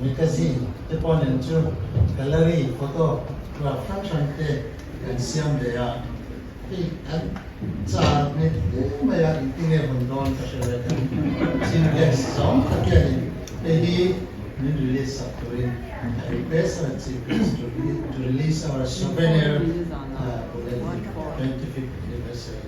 Magazine te pawh nen chu gallery photo graph hrang hrang te kan siam ve a, hei an char nghet hle mai a, engtin nge hawn dawn ka hre ve kan chief guest zawng tak hianin hei hi min release sak turin a request a, chief guest to release our souvenir bulletin 25th anniversary.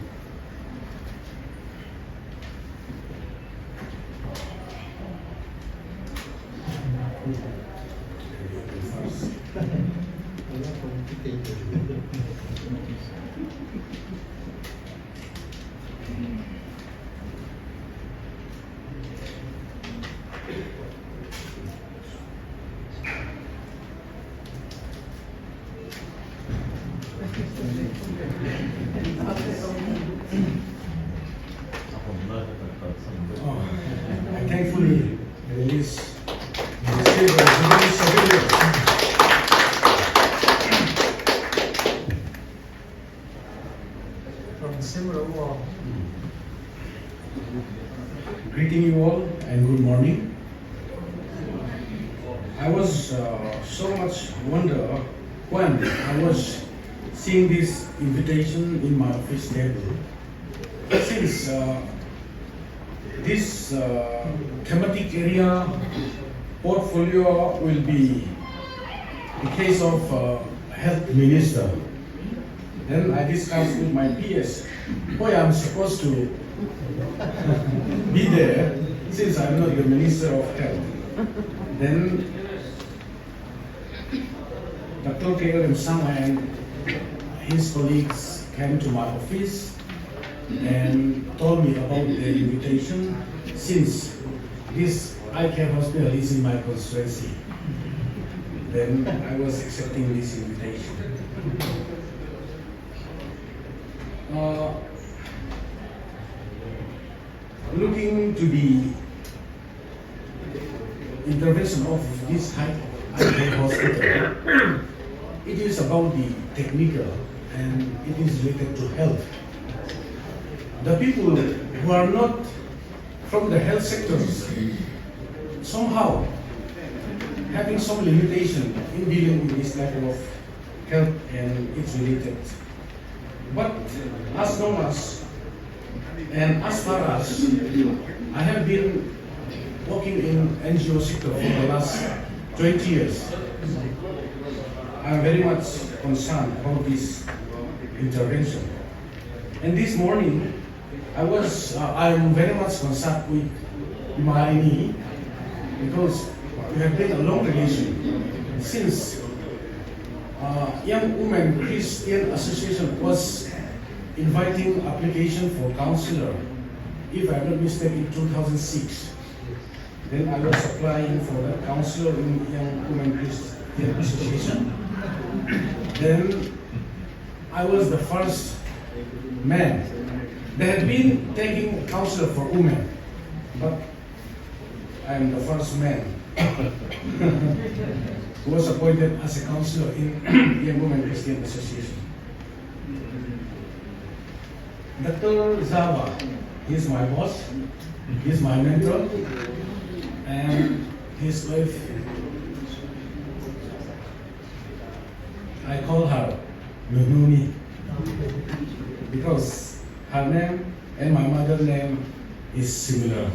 I thankfully release the silver jubilee souvenir. From Simro. Greeting you all and good morning. I was so much wonder when I was seeing this invitation in my office table. Since this thematic area portfolio will be the case of health minister. Then I discussed with my PS why I'm supposed to be there since I'm not the minister of health. Then Dr. K. Remsanga and his colleagues came to my office and told me about the invitation since this eye care hospital is in my constituency. Then I was accepting this invitation. Looking to the intervention of this high care hospital, it is about the technical and it is related to health. The people who are not from the health sectors somehow having some limitation in dealing with this level of health and its related. But as long as and as far as I have been working in NGO sector for the last 20 years, I am very much concerned about this intervention. And this morning, I am very much concerned with Bimalini because we have been a long relation since Young Women Christian Association was inviting application for counselor, if I'm not mistaken, in 2006. Then I was applying for the counselor in Young Women Christian Association. Then I was the first man. They had been taking counselor for women, but I am the first man who was appointed as a counselor in Young Women Christian Association. Dr. Zawa, he is my boss, he is my mentor, and his wife, I call her Nununi because her name and my mother's name is similar.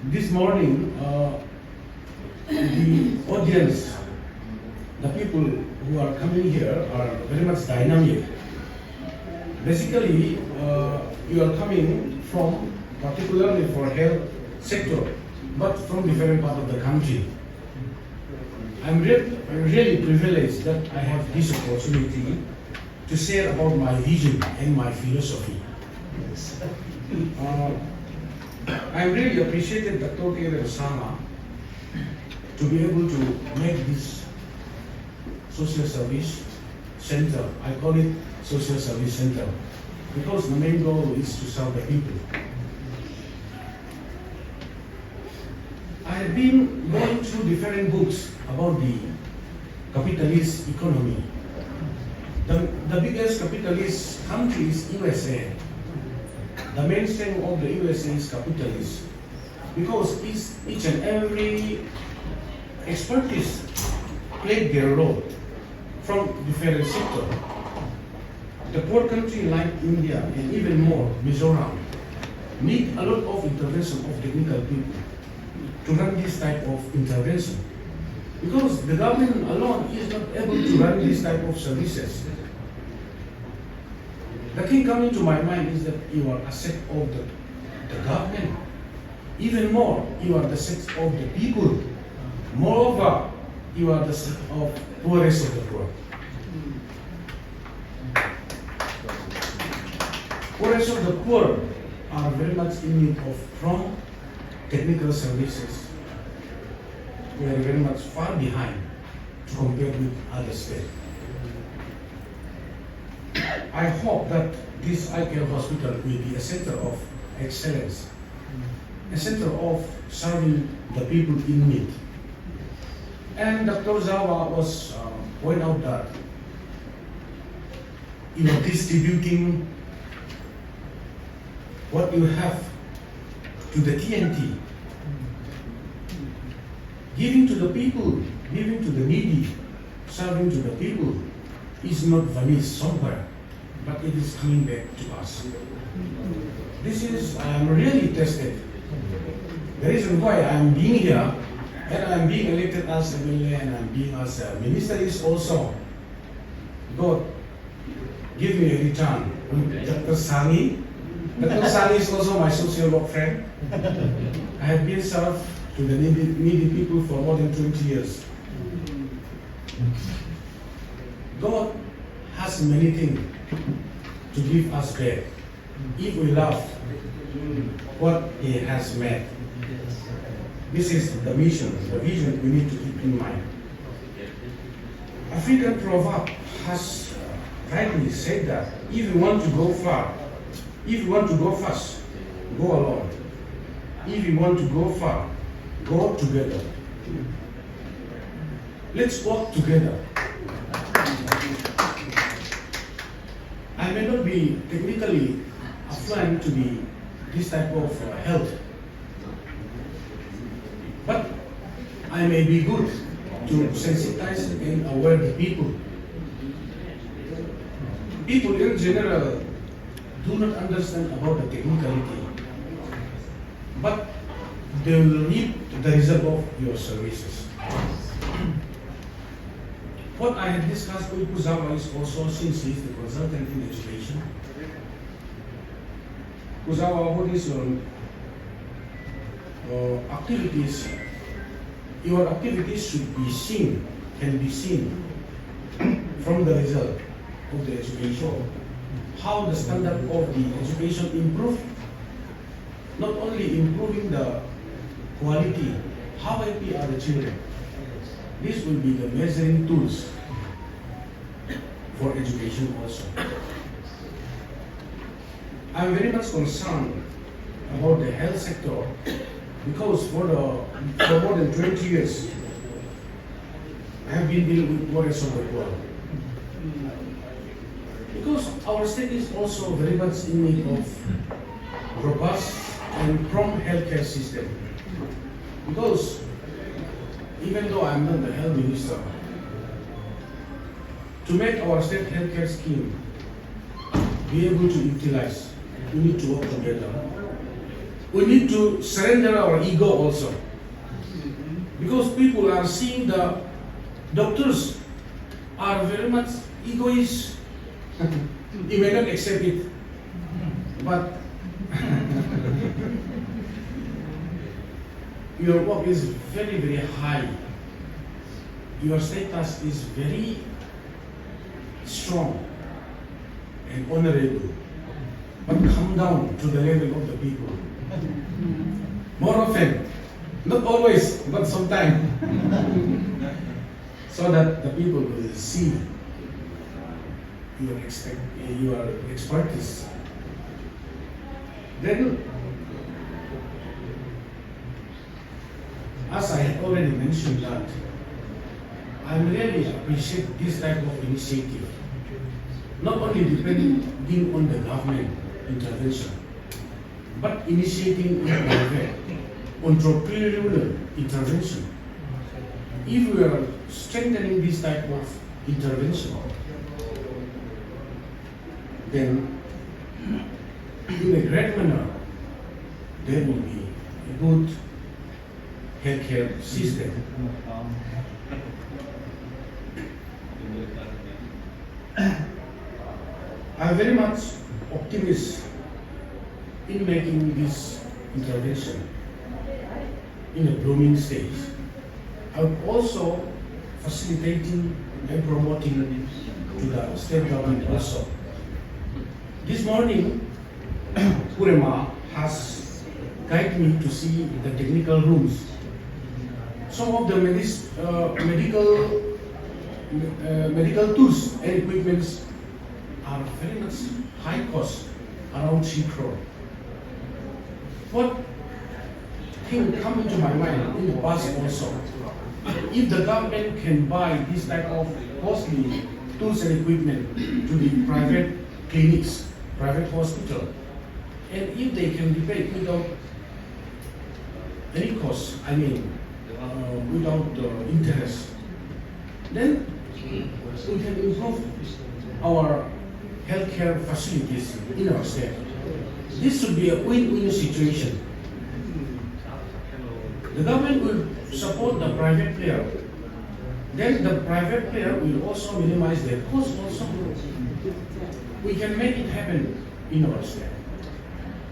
This morning, the audience, the people who are coming here are very much dynamic. Basically, you are coming from, particularly for health sector, but from different part of the country. I'm really privileged that I have this opportunity to share about my vision and my philosophy. I really appreciated Dr. K. Remsanga to be able to make this social service center. I call it social service center because the main goal is to serve the people. I have been going through different books about the capitalist economy. The biggest capitalist country is USA. The main strength of the USA is capitalism because each, each and every expertise played their role from different sector. The poor country like India and even more Mizoram need a lot of intervention of technical people to run this type of intervention because the government alone is not able to run this type of services. The thing coming to my mind is that you are asset of the, the government. Even more, you are the asset of the people. Moreover, you are the asset of poorest of the poor. Poorest of the poor are very much in need of prompt technical services. We are very much far behind to compare with other states. I hope that this iCare hospital will be a center of excellence, a center of serving the people in need. And Dr. Zawa was point out that you are distributing what you have to the TNT, giving to the people, giving to the needy, serving to the people is not vanished somewhere, but it is coming back to us. This is, I am really tested. The reason why I am being here and I am being elected as MLA and I am being as a minister is also God give me a return. Dr. Sangi, Dr. Sangi is also my social work friend. I have been served to the needy, needy people for more than 20 years. God has many things to give us back if we love what He has made. This is the mission, the vision we need to keep in mind. African proverb has rightly said that if you want to go far, if you want to go fast, go alone. If you want to go far, go together. Let's work together. I may not be technically affluent to be this type of health, but I may be good to sensitize and aware the people. People in general do not understand about the technicality, but they will reap the result of your services. What I have discussed with Kuzawa is also, since he is the consultant in education, Kuzawa, what is your activities? Your activities should be seen, can be seen from the result of the education. How the standard of the education improve, not only improving the quality, how happy are the children? This will be the measuring tools for education also. I am very much concerned about the health sector because for, the, for more than 20 years, I have been dealing with poorest of the poor. Because our state is also very much in need of robust and prompt healthcare system. Because even though I'm not the health minister, to make our state healthcare scheme be able to utilize, we need to work together. We need to surrender our ego also. Because people are seeing the doctors are very much egoist. You may not accept it, but your work is very, very high. Your status is very strong and honorable. But come down to the level of the people. More often, not always, but sometimes. So that the people will see your, expect, your expertise. Then, as I had already mentioned that, I really appreciate this type of initiative. Not only depending on the government intervention, but initiating in private entrepreneurial intervention. If we are strengthening this type of intervention, then in a great manner, there will be a good healthcare system. I am very much optimist in making this intervention in a blooming stage. I'm also facilitating and promoting to the state government also. This morning, Purema has guided me to see the technical rooms. Some of the medical tools and equipments are very much high cost, around 3 crore. What thing come into my mind in the past also, if the government can buy this type of costly tools and equipment to the private clinics, private hospital, and if they can repay without any cost, I mean, without interest, then we can improve our healthcare facilities in our state. This should be a win-win situation. The government will support the private player. Then the private player will also minimize their cost also. We can make it happen in our state.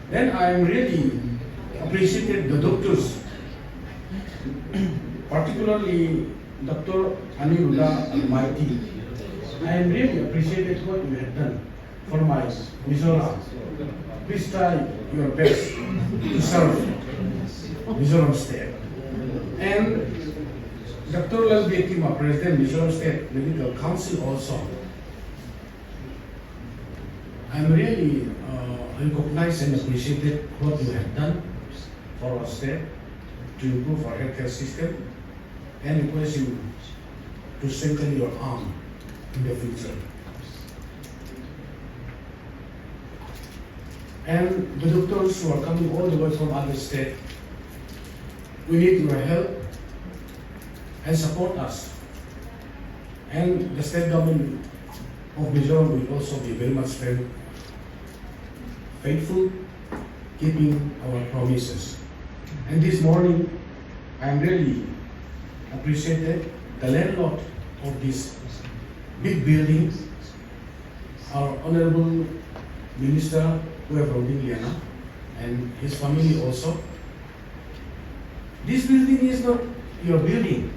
Then I am really appreciated the doctors, particularly Dr. Aniruddha Almighty. I am really appreciated what you have done for my Mizoram. Please try your best to serve Mizoram State. And Dr. Lalbiakkima, President Mizoram State Medical Council also. I am really recognized and appreciated what you have done for our state to improve our healthcare system, and request you to strengthen your arm in the future. And the doctors who are coming all the way from other states, we need your help and support us. And the state government of Mizoram will also be very much faithful, keeping our promises. And this morning, I am really appreciated the landlord of this big building, our Honorable Minister Rodingliana, and his family also. This building is not your building.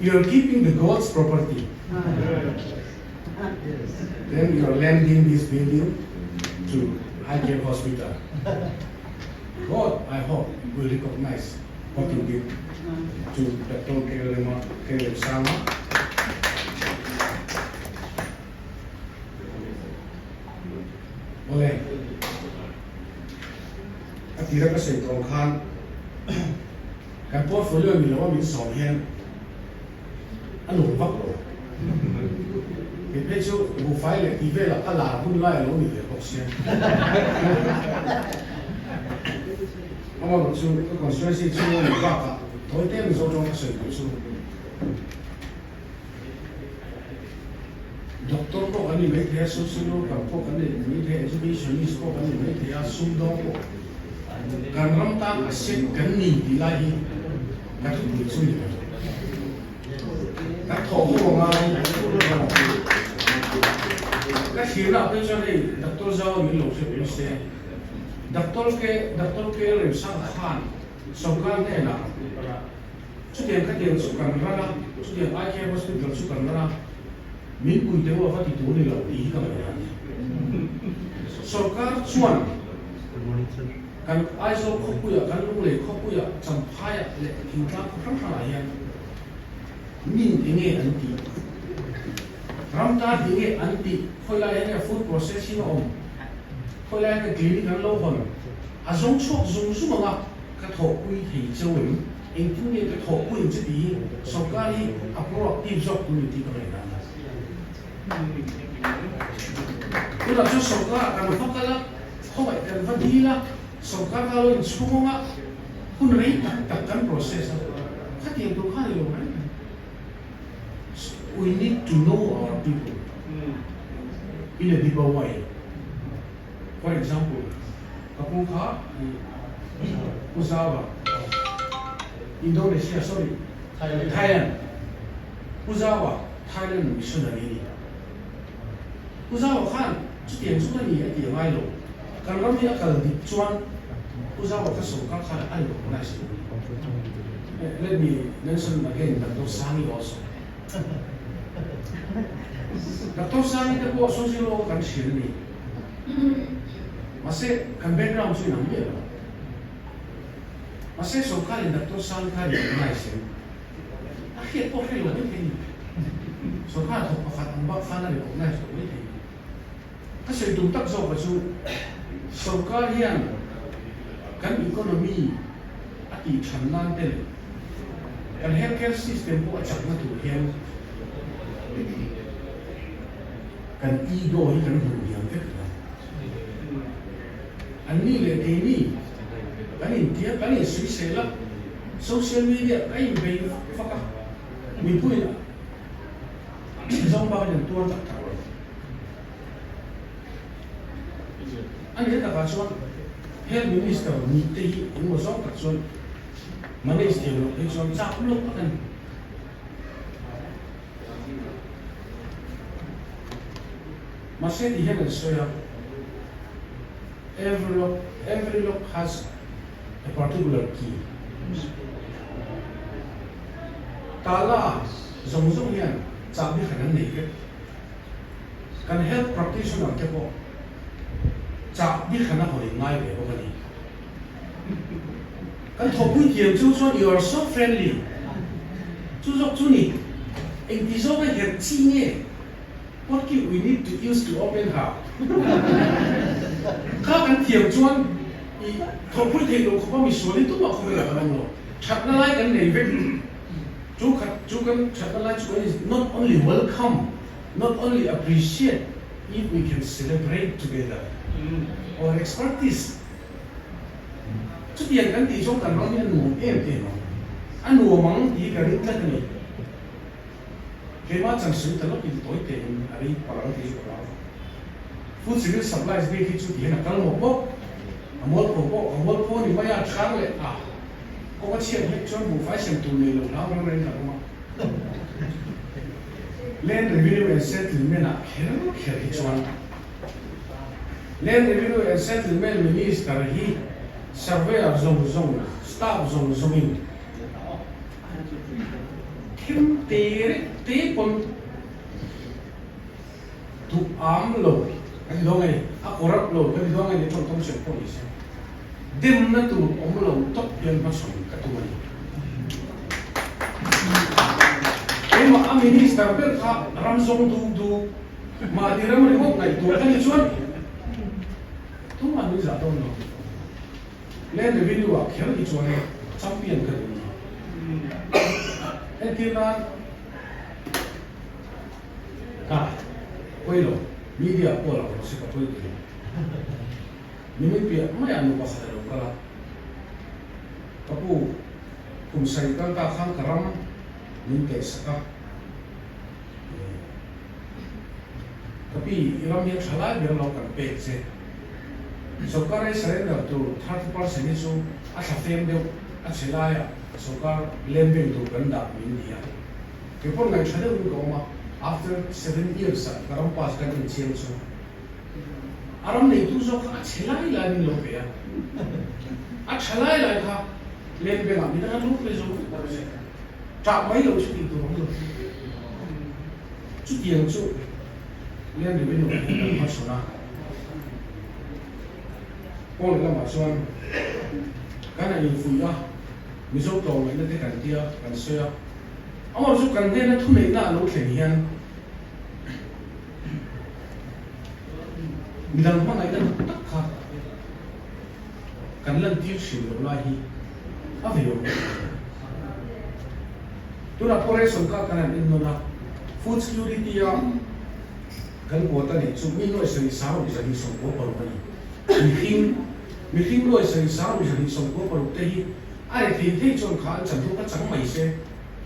You are keeping the God's property. Then you are lending this building to Eye Care Hospital. God, I hope, will recognize what you did to Dr. K. Sama. Ole, a tira ka sei tawng khan kan portfolio ni lo min sawm hian a lung vak lo. Kei phei chu buhfai leh tih velah a lar hun lai a lo ni ve bawk sia. Amarawh chu ka constituency chhunga ni bakah tawi te Mizo tawng ka sawi duh chu Doctor pawh kan ni maithei a, social worker pawh kan ni maithei a, educationist pawh kan ni maithei a, sumdawng pawh kan ram tan a set kan ni tih lai hi ka thupui chu ni lo. Kan thawh ho a ngai. Ka thlir ah phei chuan hei Doctor Zau min lo hre pui se, Doctor K Doctor K Remsanga khan sawrkar hnenah Chutiang khatiang chu kan ran a, chutiang Eye Care Hospital chu kan ran a, min pui teu a va ti tur ni lo tih hi ka ngaihdan a ni. Sorkar chuan kan Aizawl khawpuiah, kan Lunglei khawpuiah, Champhaiah leh Thingtlang khaw hrang hrangah hian min enge an tih, ram tan enge an tih, khawi lai hian nge food processing a awm, khawi lai hian nge clinic an lo hawn, a zawng chhuak zung zung ang a. Ka thawhpui thei cheu em? Engtin nge ka thawhpui ang che tih hi sorkar hi a proactive zawk tur ni tih ka ngaihdan a. Tunah chuan sorkar kan va kal a, khawngaih kan va dil a, sorkar kha lo inchhung a, hun rei tak tak kan process a, khatiang tur kha a ni lo reng reng. We need to know our people in a deeper way. For example, ka pu kha Pu Zawa, Indonesia, sorry, Thailand, Pu Zawa, Thailand missionary a ni. Pu Zawa khan chutiang chu ka ni a ti a ngai lo. Kan ram hi a kal dik chuan Pu Zawa kha sorkar khan a recognize lo a ni. Let me mention again Doctor Sangi also. Doctor Sangi te pawh social worker kan hriat a ni. Mahse kan background chu inang miah lo. Mahse sorkarin Doctor Sangi kha recognize em? A hriat pawh hre lo mai thei a ni. Sorkar thawk pakhat ang bak khan a recognize lo mai thei a ni. Ka sawi tum tak zawka chu sorkar hian kan economy a tih than nan te leh kan healthcare system pawh a chakna tur hian kan ego hi kan hmuh hniam vek lo. Anni leh keini kan intia kan insuisel a, social media ka inbei vak vak a, mipuiin a zawng bakin an tuar tak tak lo. A nih takah chuan Health Minister nih te hi engmaw zawng tak chuan manage thiam loh phei chuan chak loh tak a ni. Mahse ti hian an sawi a, every lock, every lock has a particular key. Tala zawng zawng hian chahbi hran an nei vek. Kan health practitioner te pawh chahbi hran a hawi ngai ve bawk a ni. Kan thawhpui thiam chu chuan you are so friendly. Chu zawk chu ni, engti zawk a herh chi nge? What key we need to use to open her? Kha kan thiam chuan i thawhpui theih loh khawpa misual hi tumah khawvel ah kan awm lo. Thatna lai kan nei vek. Chu khat chu kan thatna lai chu is not only welcome, not only appreciate if we can celebrate together our expertise. Chutiang kan tih chuan kan ram hi a nuam em em ang. A nuam ang tih hi ka ring tlat a ni. Keimah chan sawi ta lawkin tawi tein a rei palh ang tih chu ka hlau. Food Civil Supplies bik hi chu tihian a kal mawp mawp. A mualpho pawh a mualpho a ni mai a, chang leh a kawng a chhiat hlek chuan buhfai sem tur nei lo hlau reng reng kan awm a. Land Revenue and Settlement ah kher kher hi chuan Land Revenue and Settlement Minister hi Surveyor zawng zawng, staff zawng zawngin Thim te reuh te pawn duh am lo kan ti dawn nge ni, a corrupt lo kan ti dawn nge ni tawngkam sawi pawh ni se demna tur awm lo tawp hian hmachhawn ka tum a ni. Keimah a minister ber kha ram zawng duk duk mahni ram ringawt ngaihtuah ka ni chuan tumah min zah dawn lo. Land revenue ah kher hi chuan champion ka duh ni. Entir nan ka pawi lo, media pawh lang rawh se ka pawi ti lo. Nimin piah mai ah nu pakhat a lo kal a, ka pu kum sarih kal ta khan ka ram min teh sak a, ka pi i ram hi a tha lai ber lo kan pek che. Sawrkar ei surrender tur 30% hi chu a thla fem deuh a chhe laiah sawrkar land bank tur kan dah min ti a. Kei pawh ngaihṭha deuhin ka awm a, after 7 years ah ka ram pass kan inchiang chu a ram neitu zawk kha a chhe lai lai min lo pe a, a ṭha lai lai kha land bank ah midang an lo pe zo vek lo che, ṭah mai lo chu tih tur awm lo. Chutiang chu land revenue ah hian kan hmachhawn a. Pawl lamah chuan kan han infuih a, Mizo tlawmngaihna te kan tia kan sawi a, amaherawhchu chu kan hnena thuneihna a lo thlen hian midang hmangaihna tak tak kha kan lantir thin loh lai hi a ve awm. Tunah pawh ration card kan han en nawn a, food security a. Kan quota neih chu mi nuai sarih sang ruk zahnih 96 a ni. Mihring, mihring nuai sarih sang ruk zahnih 96 te hi a re thei thei chuan kha an chan hluk a chang mai se,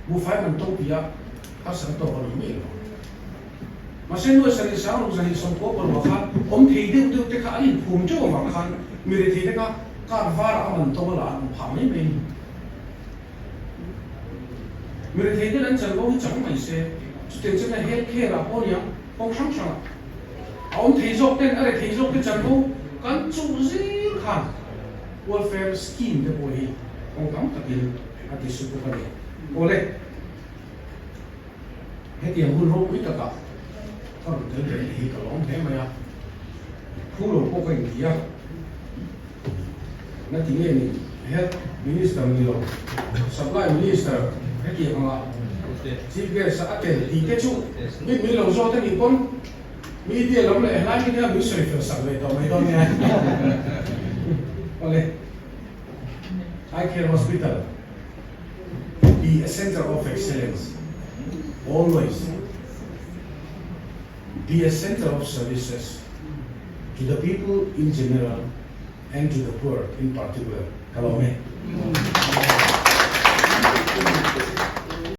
buhfai man to tia harsatna tawk a ni mai lo. Mahse nuai sarih sang ruk zahnih 96 ah khan awm thei deuh deuh te kha an inphum teuh avang khan mi re thei te kha kar varah a man to a la an awm phah mai mai a ni. Mi rethei ten an chanvo hi chang mai se, chutiang chuan a health care ah pawh niang kawng hrang hrang ah a awm thei zawk ten a rethei zawk te chanvo kan chuh zir khan welfare scheme te pawh hi kawng tam takin a ti su bawk a ni. Awle, hetiang hun ropui takah ka rawn tel ve leh hi ka lawm hle mai a, phu lo pawh ka inti a. Na ti nge ni Health Minister ni lo Supply Minister hetiang anga Chief Guest a tel tih te chu mi min lo zawt a nih pawn media lam leh helai mi te hian min sawi fel sak ve tawh mai dawn nia. Awle Eye Care Hospital be a center of excellence always be a center of services to the people in general and to the poor in particular. Ka lawm e.